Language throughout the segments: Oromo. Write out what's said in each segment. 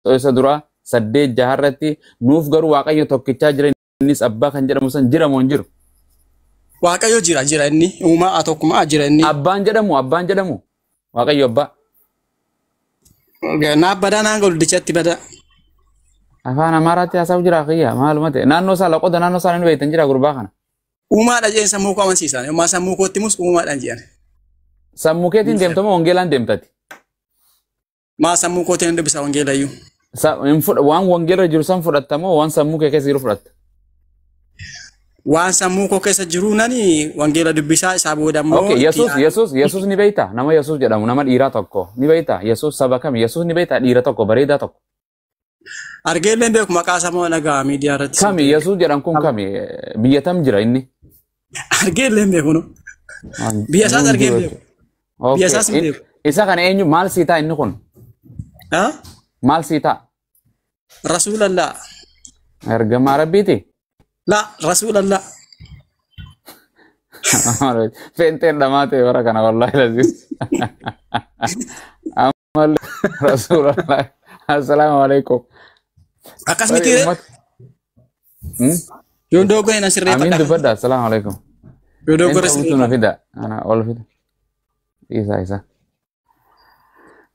Isa duraa 8:6 irratti nuuf garuu Waaqayyo tokkichaa jira, innis abbaa kan jedhamu san jira moo hin jiru? Waaqayyo jira jira inni uumaa tokkuma jira inni. Abbaan jedhamu, abbaan jedhamu Waaqayyo abbaa. Naaf badaa naan guldichatti badaa. Afaan Amaaraatti haasa'u jira kiyya maaluma ta'e naannoo isaa laqoda naannoo isaa ni beektan jira gurbaa kana. Uumaadha jeen sammuu koo amansiisan. Yommuu sammuu kootti mus uumaadhaan jedhan. Sammuu keetiin deemtama wangeelaan deemtati. Maa sammuu kootiin hin dubbisa wangeelayyuu. Waan wangeela jiru san fudhattamoo waan sammuu kee keessa jiru fudhatta? Waan sammuu koo keessa jiru nani wangeela dubbisaa isaa booda immoo. Okay, Yesuus Yesuus Yesuus ni beektaa? Nama Yesuus jedhamu nama dhiiraa tokko ni beektaa? Yesuus saba kami? Yesuus ni beektaa? Dhiira tokko bareedaa tokko. Argeelleen beeku maqaa isaa dhagaa miidiyaa irratti. Kami Yesuus jedhan kun kami? Biyya tam jira inni? Argeelleen beeku no. Biyya isaas argee beeku. Biyya isaas hin beeku. Isa kana eenyu maal sii ta'a inni kun? Maal sii ta'a? Rasuulallah. Ergamaa Rabbiiti? La Rasuulallah. Feenteen dhamaa ta'e bara kana wallaahi laziim. Ammallee Rasuulallah. Assalaamu alaikum. Akkas miti ree? Yoo dogoggore na sirreeffadha. Amiin dubbadha. Assalaamu alaikum. Yoo dogoggore sirreeffadha. Na fida. Ana ol fida. Isa isa.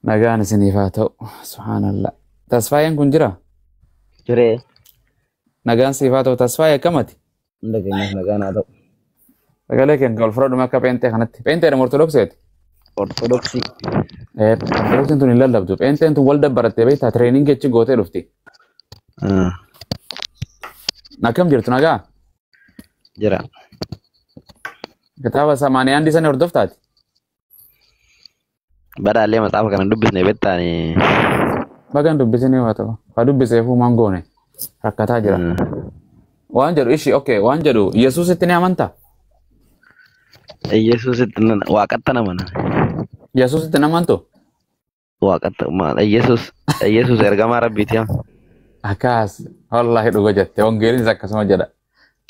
Nagaan isiniif haa ta'u. Subhaanallah. Tasfaayeen kun jira? Jiree. Nagaan siif haa ta'u. Tasfaayee akkamati? Hunda keenyaaf nagaan haa ta'u. Sagalee keenya ol fudhadhume akka pheenxee kanatti. Pheenxeedha moo Ortodoksiiti? Ortodoksii. Ortodoksiin tun hin lallabdu. Pheenxeen tun wal dabbarattee beektaa tireeningii achi gootee dhufti. Akkam jirtu nagaa? Jira. Kitaaba samaanii andi sana hordoftaati? Badaallee maxaafa kana dubbisne beektaani. Bagan dubbisanii waa ta'u. Haa dubbiseefuu maan goone rakkataa jira. Waan jedhu ishi okay waan jedhu Yesuusitti ni amantaa? Yesuusitti waaqatti amana. Yesuusitti ni amantu? Waaqatti maal Yesuus Yesuus ergamaa Rabbiiti. Akkas wallaahi dhuga jette wangeelinis akkasuma jedha.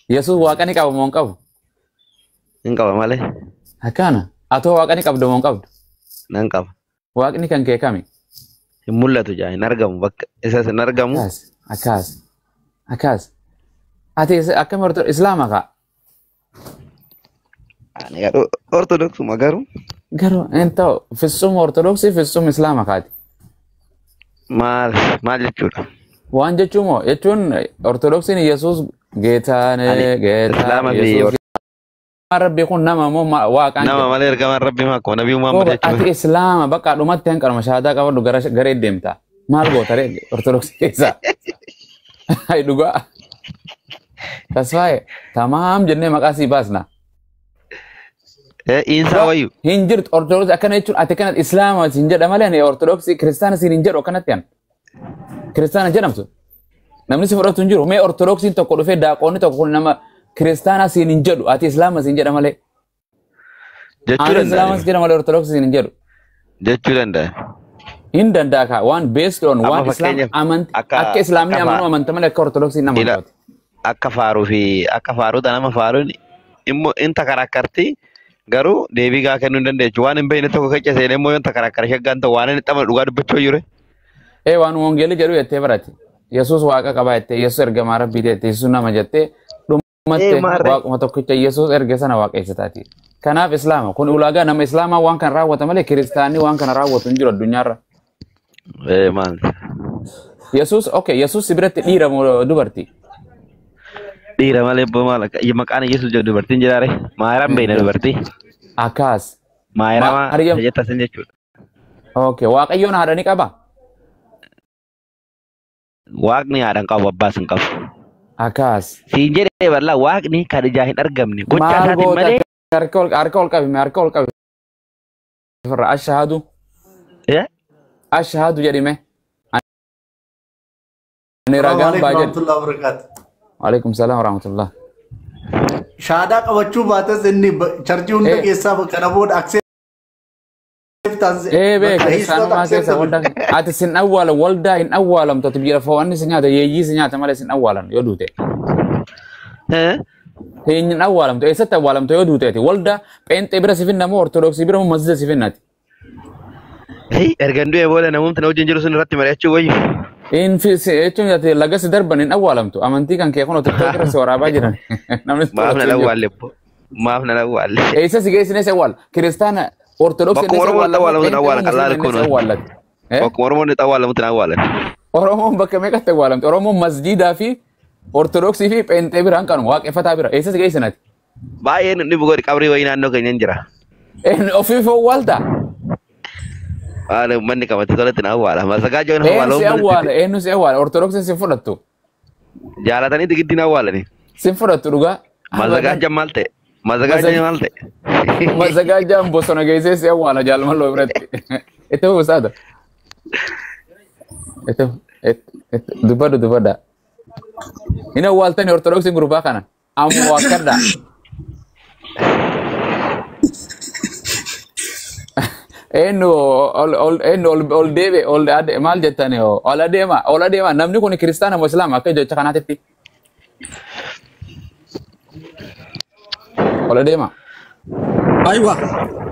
Yesuus waaqa ni qaba moo hin qabu? Hin qaba malee. Akkana atoo waaqa ni qabdu moo hin qabdu? Nan qaba. Waaqni kan kee kami? Hin mul'atu jaa hin argamu bakka isas hin argamu. Akkas akkas akkas. Ati akkam Islaama kaa? Ani Ortodoksuma garuu. Garuu hin ta'u fissum Ortodoksii fissum Islaama kaati. Maal maal jechuudha? Waan jechuun moo jechuun Ortodoksiin Yesuus geetaane geetaa Yesuus. Rabbi kun nama moo waaqaan Nama malee ergamaan Rabbi maa akkuma Nabii Muhammad jechuudha. Ati Islaama bakka dhumatti hanqaruma shahaadaa qabadhu gara garee deemta. Maal goota ree Ortodoksii keessa? Hai dhugaa. Tasfaayee tamaam jennee maqaa sii baasna. Insa wayyu. Hin jirtu Ortodoksii akkana jechuun ati kana Islaama siin jedha malee ani Ortodoksii kiristaana siin hin jedhu akkanatti an. Kiristaana jedhamtu. Namni si fudhatu hin jiru. Mee Ortodoksiin tokko dhufee daaqoonni tokko kun nama kiristaana siin hin jedhu ati Islaama siin jedha malee. Jechuu danda'a. Islaama siin jedha malee Ortodoksii siin hin jedhu. Jechuu danda'a. Hin danda'a kaa waan based on waan Islaam amanti akka Islaamni amanu amanta malee akka Ortodoksiin nama amantu. Akka faaruu fi akka faaruuta nama faaruun immoo inta karakkarti garuu deebii gaa kennuu hin dandeechu. Waan hin beekne tokko keessa seenee immoo yoo karakkara shaggaan ta'u waan inni xama dhugaa dubbachuu jiru. Waan wangeelli jedhu jettee barate. Yesuus waaqa qabaa jettee Yesuus ergamaa Rabbii jettee Yesuus nama jettee dhumatte waaquma tokkicha Yesuus erge sana waaqeessitaati. Kanaaf Islaama kun ulaagaa nama Islaamaa waan kana raawwata malee kiristaanni waan kana raawwatu hin jiru addunyaarra. Maal? Yesuus okay Yesuus si biratti dhiira moo dubartii? Dhiira malee maal maqaan Yesuus jedhu dubartiin jiraare maayiraan beekna dubartii. Akkas. Maayirama jettasin jechuudha. Okay Waaqayyoon haadha ni qabaa? Waaqni haadha hin qabu abbaas hin qabu. Akkas. Siin jedhee bal'aa waaqni kan ijaa hin argamne gocha isaatiin malee. Harka ol qabi harka ol qabi. Ashhaadu. Ashhaadu jedhime. Ani ragaan baa jedhu. Waalaikum salaam warahmatullah. Shahaadaa qabachuu baates inni charjii hunda keessaa kana booda acceptance. Kiristaanummaa keessa waldaa ati sin awwaalan waldaa hin awwaalamtu ati biyya lafaa wanni si nyaata yeeyyii si nyaata malee sin awwaalan yoo duute. Hin awwaalamtu eessatti awwaalamtu yoo duute ati waldaa pheenxee bira si finna moo Ortodoksii bira moo masjida si finna ati? Ergan du'e booda namoonni na wajjin jiru sun irratti mari'achuu wayyu. In fi jechuun ati laga si darban hin awwaalamtu. Amantii kan kee kun TikTok irra si waraabaa jiran. Namni si Maaf na to'atu hin jiru. awwaalle obbo. Maaf na awwaalle. Eessa si geessine si awwaala? Kiristaana Ortodoksii Bakkuma inni si Oromoon itti awwaalamu, awwaalamutti na awwaala Pheenxee qal'aa Musliima inni si kun. awwaallate. Bakkuma Oromoon itti awwaalamutti na awwaalan. Oromoon bakka meeqatti awwaalamti? Oromoon masjiidaa fi Ortodoksii fi Pheenxee biraan kanuma waaqeffataa bira. Eessa si geessinati? Baay'een inni godhi qabrii wayii naannoo keenya hin jira. Ofiif awwaalta? Waan uummanni qabate tolatti na awwaala. Masagaa jiran Eenyu awwaala si uummanni awwaala? Eenyu si awwaala? Ortodoksiin si fudhattu? jaalatanii giddi na awwaalani. Si fudhattu dhugaa? Masagaa maal ta'e? Masagaa maal ta'e? Mazagaajaan bosona geessee si awwaala jaalmalloo biratti. Itti fufusaata. Itti dubbadhu dubbadha. Hin awwaaltani Ortodoksiin gurbaa kana. Amma waakkadha. Eenyu ol ol eenyu ol ol deebe ol maal jettani ol adeema ol adeema namni kun kiristaana moo islaama akka jecha kanaatitti. Ol adeema. Aywa.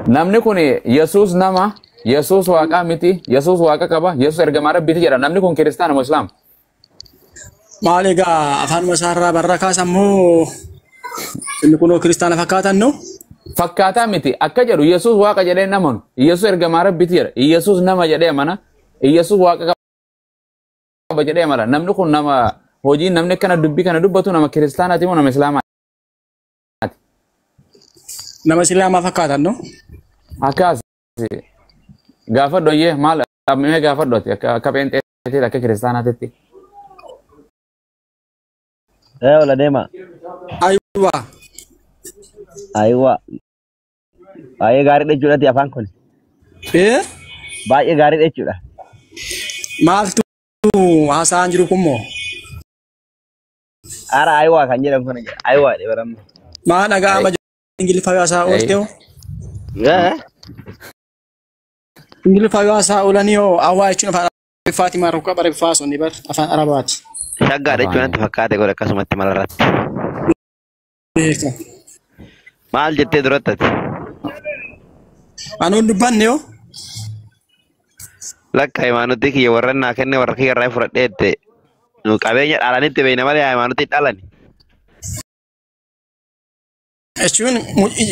Namni kun Yesuus nama, Yesuus waaqaa miti, Yesuus waaqa qaba, Yesuus ergamaa rabbiiti jedha. Namni kun kiristaana moo islaama? Maal egaa afaan isaarraa barra kaasammoo inni kunoo kiristaana fakkaatan no? Fakkaataa miti. Akka jedhu Yesuus waaqa jedhee namanu. Yesuus ergamaa rabbiiti jedha. Yesuus nama jedhee amana. Yesuus waaqa qaba jedhee amana. Namni kun nama hojii namni akkana dubbii kana dubbatu nama kiristaanaati moo nama islaamaati? Nama islaamaa fakkaatan no? Akkas gaafadhu ayyee maal mee gaafadhu ati akka akka pheenxeetti akka kiristaanaatitti. Ol adeema. Aywa. Ayiwa. Baay'ee gaariidha jechuudha afaan kun. Baay'ee gaariidha jechuudha. Maaltu haasa'aan jiru kun moo? Ara ayiwa kan jedhamu kana jedha. Ayiwa jedhe baramma. Maa dhaga'ama jiru Ingiliffaa yoo haasa'aa oolte hoo? Ingiliffaa yoo haasa'aa oolanii hoo awwaa jechuun afaan Arabiffaati maa rukkaa Arabiffaa sun ni bar afaan Arabaati. Shaggaadha jechuun natti fakkaate godhe akkasumatti malarratti. Beeka. Maal jettee duratti ati? Anuun dubbanne hoo? Lakka hayimaanotii kiyya warra naa kenne warra kiyya irraa fudhadhee jette. Nu qabeenya dhaalanitti beekna malee hayimaanotii dhalani. Jechuun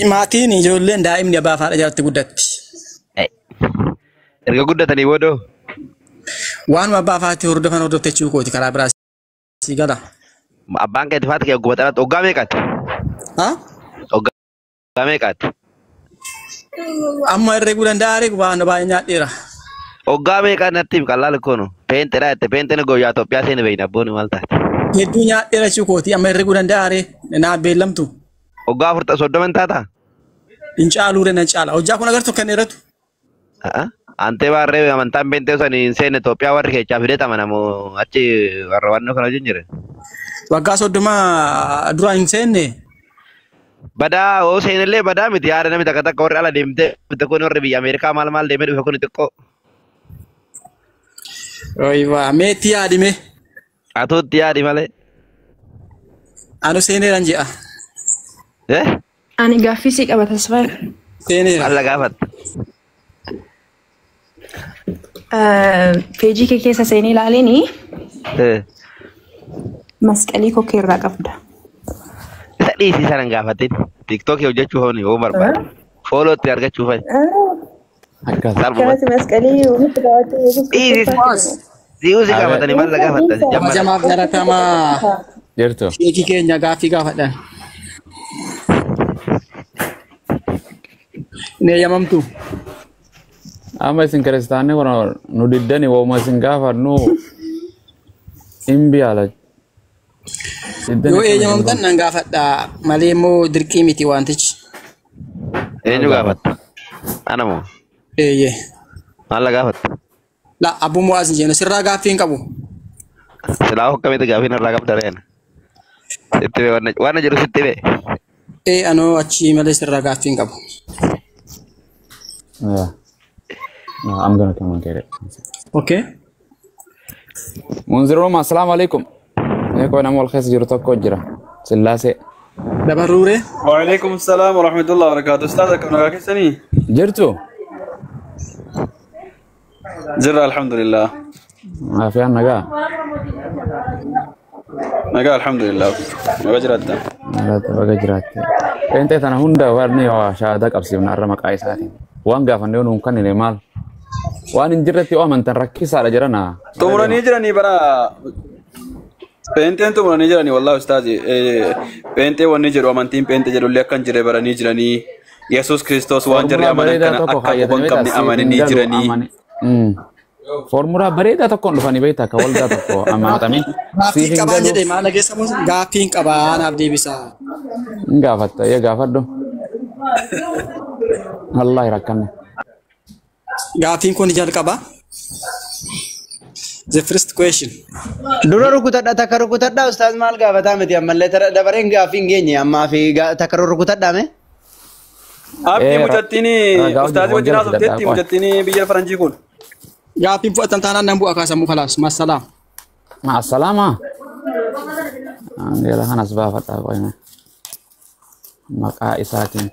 maatiin ijoolleen daa'imni abbaa fi haadha jalatti guddatti. Erga guddatanii booda Waanuma abbaa fi haati hordofan hordofte jechuu kooti karaa biraa si gala. Abbaan kee faati kee ogguma xalaatti oggaa meeqaati? Ha? Oggaa meeqaati? Amma herreeguu danda'a herreegu waan baay'ee nyaadheera. Oggaa meeqaa natti himi qal'aa likkoonu. Peenxeedha jette peenxeen guyyaa Itoophiyaa seeni beekna abboonni maal taate. Hedduu nyaadheera jechuu kooti amma herreeguu danda'a ree naa beellamtu. Oggaa afurta soddoma hin taataa? Hin caaluu ree nan caala. Hojjaa kun agartu kan dheeratu. Antee baarree amantaan peenxee osoo hin seenne Itoophiyaa warri keechaa fidee amanamu achi warra wannoo kana wajjin jire. Waggaa 30 dura hin seenne. Badaa hoo seenillee badaa miti yaada namni takka takka warri ala deemtee dhufte kun warri biyya Ameerikaa maal maal deemee dhufe kun xiqqoo. Oyiwaa meetti yaadime. Atuutti yaadi malee. Anu seeneeran je'a. Ani gaaffii sii qaba Tasfaayee. Seeneera. Alla gaafatta. Peejii kee keessa seenee ilaalini masqalii kokkee irraa qabda. Isa dhiisii sana hin gaafatin. TikTokii hojjechuuf hooni yoo barbaade. Fooloo itti argachuuf hooni. Akkas. Salphumatti. Kanatti masqalii ofitti kaawwattee Yesuus Dhiisii si'uu si gaafatanii maal la gaafattan? Kabajamaaf jaallatamaa Jirtu. sheekii keenya gaaffii gaafadhan. Hin eeyyamamtu. Amma isin kiristaanni kun nu diddani wauma isin gaafannu hin biyaala. Yoo eeyyamamtan nan gaafadha malee immoo dirqii miti wantichi. Eenyu gaafatta? Ana moo? Eeyyee. Maal la gaafatta? La abbuu mo'aas hin jennu sirraa gaaffii hin qabu. Silaa hokkamitti gaaffii narraa qabda reena. Sitti bee waan jedhu sitti bee. Ee anoo achii malee sirraa gaaffii hin qabu. Yeah. No, I'm gonna come and get it. Okay. Munzirooma, assalaamu alaikum. Eekoo nama wal keessa jiru tokko jira. Sillaasee. Dabarruuree. وعليكم السلام ورحمة الله وبركاته أستاذ كم نغاكسني Jirtu? Jirra alhamdulillah. Afiyaan nagaa. Nagaa alhamdulillah. Nagaa jiraatta. Nagaatti baga jiraatte. Pheenxee tana hunda warni shahaadaa qabsiifna har'a maqaa isaatiin. Waan gaafanne yoo nuun kennine maal? Waan hin jirretti yoo amantan rakkisaadha jedhana. Xumuranii jiranii bara Pheenxeen xumuranii jiranii wallahi ustaazi. Pheenxee wanni jedhu amantiin pheenxee jedhullee akka hin jirre baranii jiranii. Yesuus Kiristoos waan jarri Foormulaa amanan bareedaa kana tokko akka quba hin kaayyatanii qabne beektaa siif hin amananii galu jiranii. amani. Foormulaa bareedaa tokkoon dhufanii beektaa akka waldaa tokko amatamee Gaaffii siif hin qabaan galu jedhe maal dhageessa moo gaaffiin qabaa naaf deebisa. hin gaafatta ee gaafadhu. Wallaahi rakkanne. Gaaffiin kun jalqaba. The first question. Dura rukutadha takka rukutadha ustaaz maal gaafataa miti ammallee dabareen gaaffii hin geenye ammaa fi takka rukutadha mee? Abdii Ee mucattiin ragaa hojii ustaazii wajjin wangeela haasofteetti fidadhaa qoy. mucattiin biyya faranjii kun. Gaaffiin fudhatan taanaan nan bu'a kaasamuu kalaas. Massalaam. Ma'asalaama. Wangeela kanas baafadhaa qoy. Maqaa isaatiin.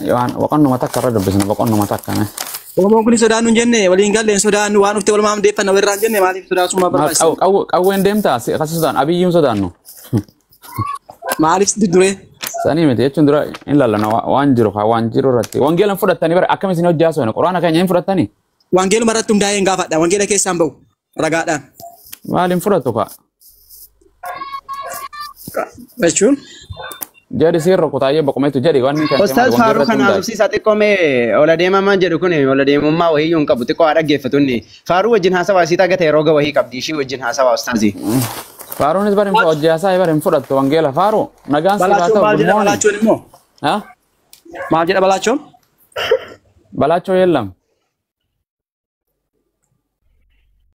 Yohaan boqonnuma takka irra dubbisna boqonnuma takka mee. Oromoon kun sodaannu hin jenne waliin galle hin sodaannu waan dhufte walumaa hundeeffanna walirraa hin jenne maaliif sodaasummaa Maal barbaachisa? qawween deemtaa akkasii sodaan abiyyiin sodaannu. Maaliif duduree? Sanii miti jechuun dura hin lallana waan jiru haa waan jiru irratti. Wangeela hin fudhattanii bara akkam isin hojii haasofne quraana keenya hin fudhattanii? Wangeeluma irratti hundaa'ee hin gaafadha. Wangeela keessaan ba'u ragaadhaan. Maal hin fudhattu kaa? Jechuun Jedhi siin rukutaayyee boqumeetu jedhi waan inni kan Ustaaz wangeela Faaruu irratti kana hundaa'e. haasofsiisaa xiqqoo mee ola deemamaa jedhu kun ola deemummaa wahiyyuu hin qabu xiqqoo haa dhaggeeffatu inni. Faaruu wajjin haasawaa isii tagate yeroo ga wahii qabdi ishii wajjin haasawaa ustaazii. Faaruunis bari hojii haasaa bari hin fudhattu wangeela faaruu nagaan siif haa Balaachoon ta'u maal good jedha morning. balaachoon immoo? Ha? Maal jedha balaachoon? Balaachoo yeellam.